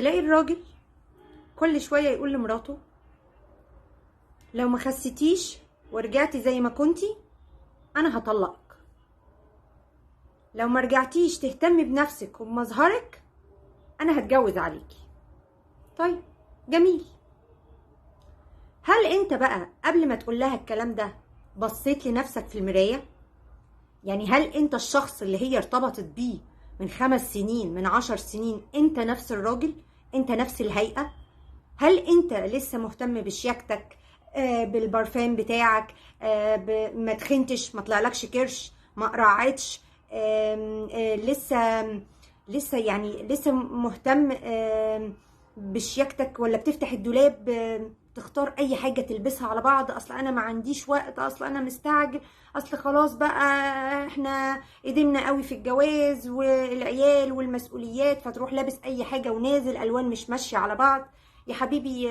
تلاقي الراجل كل شوية يقول لمراته لو ما خسيتيش ورجعتي زي ما كنتي انا هطلقك، لو ما رجعتيش تهتمي بنفسك وبمظهرك انا هتجوز عليكي. طيب جميل، هل انت بقى قبل ما تقول لها الكلام ده بصيت لنفسك في المراية؟ يعني هل انت الشخص اللي هي ارتبطت بيه من 5 سنين، من 10 سنين، انت نفس الراجل؟ انت نفس الهيئة؟ هل انت لسه مهتم بشياكتك، بالبرفان بتاعك، ما تخنتش، ما طلعلكش كرش، ما قرعتش، لسه يعني لسه مهتم بشياكتك، ولا بتفتح الدولاب تختار اي حاجة تلبسها على بعض، اصل انا ما عنديش وقت، اصل انا مستعجل، اصل خلاص بقى احنا قدمنا قوي في الجواز والعيال والمسؤوليات، فتروح لابس اي حاجة ونازل الوان مش ماشية على بعض. يا حبيبي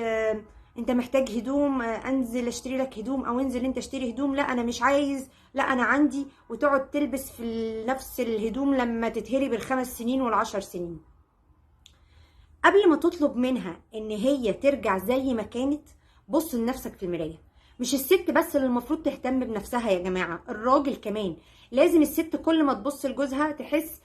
انت محتاج هدوم، انزل اشتري لك هدوم، او انزل انت اشتري هدوم، لا انا مش عايز، لا انا عندي، وتقعد تلبس في نفس الهدوم لما تتهري بال5 سنين وال10 سنين. قبل ما تطلب منها ان هي ترجع زي ما كانت، بص لنفسك في المراية. مش الست بس اللي المفروض تهتم بنفسها يا جماعة، الراجل كمان لازم. الست كل ما تبص لجوزها تحس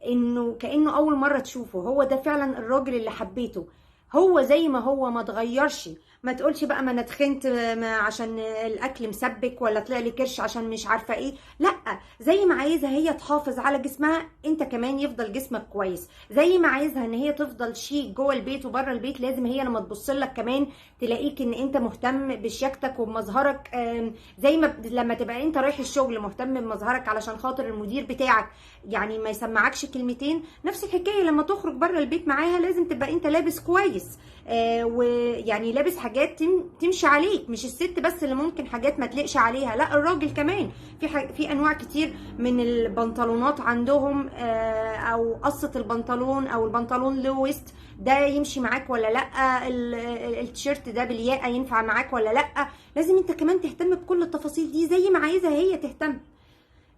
انه كأنه اول مرة تشوفه، هو ده فعلا الراجل اللي حبيته، هو زي ما هو، ما تغيرش. ما تقولش بقى ما انا تخنت عشان الاكل مسبك، ولا طلع لي كرش عشان مش عارفه ايه، لا، زي ما عايزها هي تحافظ على جسمها انت كمان يفضل جسمك كويس. زي ما عايزها ان هي تفضل شيك جوه البيت وبره البيت، لازم هي لما تبص لك كمان تلاقيك ان انت مهتم بشياكتك وبمظهرك. زي ما لما تبقى انت رايح الشغل مهتم بمظهرك علشان خاطر المدير بتاعك يعني ما يسمعكش كلمتين، نفس الحكاية لما تخرج بره البيت معاها لازم تبقى انت لابس كويس، ويعني لابس حاجات تمشي عليك. مش الست بس اللي ممكن حاجات ما تليقش عليها، لا الراجل كمان في انواع كتير من البنطلونات عندهم، او قصة البنطلون او البنطلون low waist ده يمشي معاك ولا لا، التيشيرت ده بالياقه ينفع معاك ولا لا. لازم انت كمان تهتم بكل التفاصيل دي زي ما عايزها هي تهتم.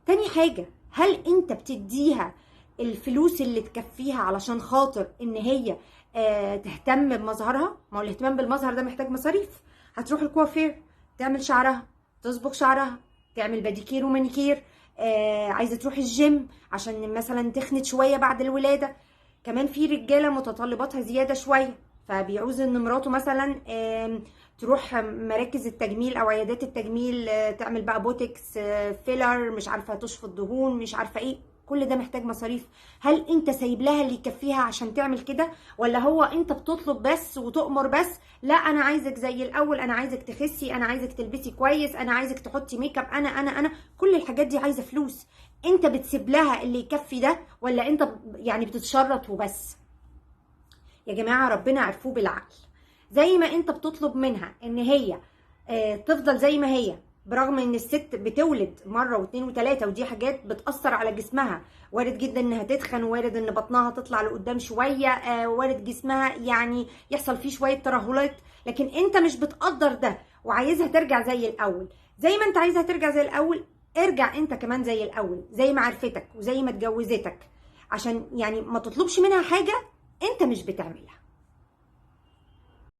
تاني حاجة، هل انت بتديها الفلوس اللي تكفيها علشان خاطر ان هي تهتم بمظهرها؟ ما هو الاهتمام بالمظهر ده محتاج مصاريف. هتروح الكوافير تعمل شعرها، تصبغ شعرها، تعمل باديكير ومانيكير، عايزه تروح الجيم عشان مثلا تخنت شوية بعد الولادة. كمان في رجاله متطلباتها زيادة شوية، فبيعوز ان مراته مثلا تروح مراكز التجميل او عيادات التجميل، تعمل بقى بوتكس، filler، مش عارفه تشفط دهون، مش عارفه ايه. كل ده محتاج مصاريف. هل انت سايب لها اللي يكفيها عشان تعمل كده، ولا هو انت بتطلب بس وتؤمر بس؟ لا انا عايزك زي الاول، انا عايزك تخسي، انا عايزك تلبسي كويس، انا عايزك تحطي make up، انا انا انا كل الحاجات دي عايزه فلوس. انت بتسيب لها اللي يكفي ده، ولا انت يعني بتتشرط وبس؟ يا جماعة ربنا عرفوه بالعقل. زي ما انت بتطلب منها ان هي تفضل زي ما هي، برغم ان الست بتولد مرة واثنين وثلاثة، ودي حاجات بتاثر على جسمها، وارد جدا انها تتخن، وارد ان بطنها تطلع لقدام شوية، وارد جسمها يعني يحصل فيه شوية ترهلات، لكن انت مش بتقدر ده وعايزها ترجع زي الاول. زي ما انت عايزها ترجع زي الاول، ارجع انت كمان زي الاول، زي ما عرفتك وزي ما اتجوزتك، عشان يعني ما تطلبش منها حاجة انت مش بتعملها.